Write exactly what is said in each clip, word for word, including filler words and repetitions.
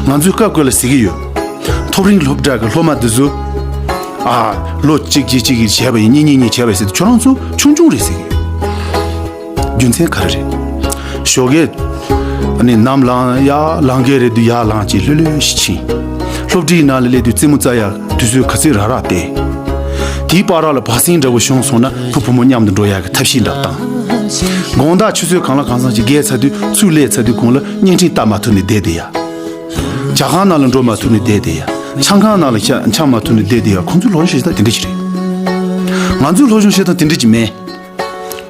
ང་ཚོའི་སྐབས་སྐབས་ལ་ཟེར་གྱི་ཡོད། ཐོབ་རིང་སློབ་གྲྭ་གི་སློབ་མ་དེ་ཚོ། ཨ། ལོ་གཅིག་གཅིག་གཅིག་གིས་བྱས་པ་ཡིན། གཉིས་གཉིས་གཉིས་བྱས་པ་ཡིན་ཟེར་དུས་ཁྱོད་རང་ཚོ་ཆུང་ཆུང་རེད་ཟེར་གྱི་ཡོད། རྒྱུ་མཚན་ག་རེ་རེད། ཞོགས་ཀས་ནི་ནམ་ལངས་ཡ་ལངས་ཀྱི་རེད་དུས་ཡར་ལངས་ཀྱི་ལྷོད་ལྷོད་ཞིག་ཕྱིན། སློབ་གྲྭའི་ནང་ལ་སླེབས་དུས་རྩེད་མོ་རྩེ་ཡ་དུས་ཚོད་ག་ཚོད་རག་རག་བལྟས། དེའི་བར་ལ་བག་ཟིང་འདྲ་བོ་བྱུང་སོང་ན་བུ་བུ་མོ་མཉམ་དུ་འགྲོ་ཡ་གི་ཐབས་ཤེས་འདྲ་བོ་བཏང་། དགོང་དག་ཆུ་ཚོད་གང་ལ་གང་འཚམ་ཞིག་བརྒལ་ཚར་དུས་ཚུར་སླེབས་ཚར་དུས་གུང་ལ་བརྙན་འཕྲིན་ལྟ་མ་ཐུབ་ནས་བསྡད་བསྡད་ཡ། ཇ་ཁང་ནང་ལ་འགྲོ་མ་ཐུབ་ནས་བསྡད་བསྡད་ཡ། ཆང་ཁང་ནང་ལ་ཆ་འཆང་མ་ཐུབ་ནས་བསྡད་བསྡད་ཡ། ཁོང་ཚོའི་སློབ་སྦྱོང་བྱེད་སྟངས་དེ་འདྲ་ཅིག་རེད། ང་ཚོའི་སློབ་སྦྱོང་བྱེད་སྟངས་དེ་འདྲ་ཅིག་མེད།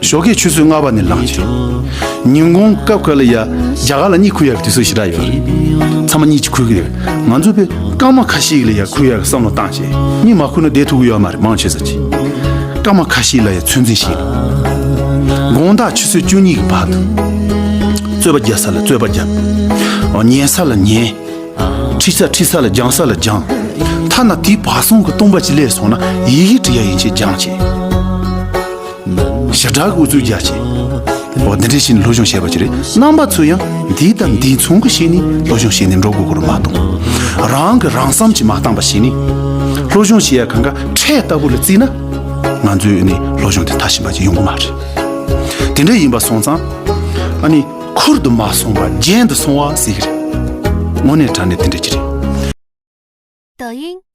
ཞོགས་ཀས་ཆུ་ཚོད་ལྔ་པ་ནས་ལངས་ཀྱི་རེད། ཉིན་གུང་སྐབས་ཁ་ལ་ཡ་རྒྱ་གར་ལ་གཉིད་ཁུག་ཡག་གི་དུས་ཚོད་ཞེ་དྲག་ཡོད་རེད། ཚང་མ་གཉིད་ཅིག་ཁུག་གི་རེད། ང་ཚོ་དཔེ་སྐར་མ་ཁ་ཤས་ལ་ཡ་ཁུག་ཡག་གི་བསམ་བློ་བཏང་བྱས་གཉིད་མ་ཁུག་ན་བསྡད་ཐུབ་ཀྱི་ཡོད་མ་རེད། མང་ཆེ་ས་ཅིག་སྐར་མ་ཁ་ཤས་ལ་ཡ་ཚོད་འཛིན་བྱས་ནས། དགོང་དག་ཆུ་ཚོད་བཅུ་གཉིས་ཀྱི་བར་དུ། རྩོད་པ་རྒྱག་ས་ལ་རྩོད་པ་རྒྱབ། ཉན་ས་ལ་ཉན། ཁྲིད་ས་ཁྲིད་ས་ལ་སྦྱང་ས་ལ་སྦྱང་། ཐ་ན་དེའི་བར་གསུམ་གྱི་སྟོང་པ་ཅིག་སླེབས་སོང་ན་ཡི་གེ་འབྲི་ཡ་ཡན་ཆད་སྦྱངས་བྱས། ཞེ་དྲག་གི་ཨུ་ཚུགས་རྒྱག་བྱས། འོ་འདི་འདྲ་བྱས་ནས་སློབ་སྦྱོང་བྱས་པ་ཅིག་རེད། རྣམ་པ་ཚོ་ཡང་འདི་དང་འདི་མཚུངས་ཀྱི་བྱས་ནས་སློབ་སྦྱོང་བྱས་ནས་འགྲོ་དགོས་ཀྱི་རེད་མ་གཏོགས། རང་གི་རང་བསམ་གྱིས་མ་བཏང་པ་བྱས་ནས། སློབ་སྦྱོང་བྱེད་ཡ་གང་ག་ཁྲལ་ལྟ་བུ་ལ་བརྩིས་ན། ང་ཚོའི་ནི་སློབ་སྦྱོང་དེ་མཐར་ཕྱིན་པ་ཅིག་ཡོང་གི་མ་རེད། དེ་འདྲ་ཡིན་པ་སོང་ཙང་། ཨ་ནི་ཁུར་དུ་མ་སོང་བར་རྒྱན་དུ་སོང་བ་ཟེར་གྱི་རེད། དངོས་གནས་དྲང་གནས་དེ་འདྲ་ཅིག་རེད། 抖音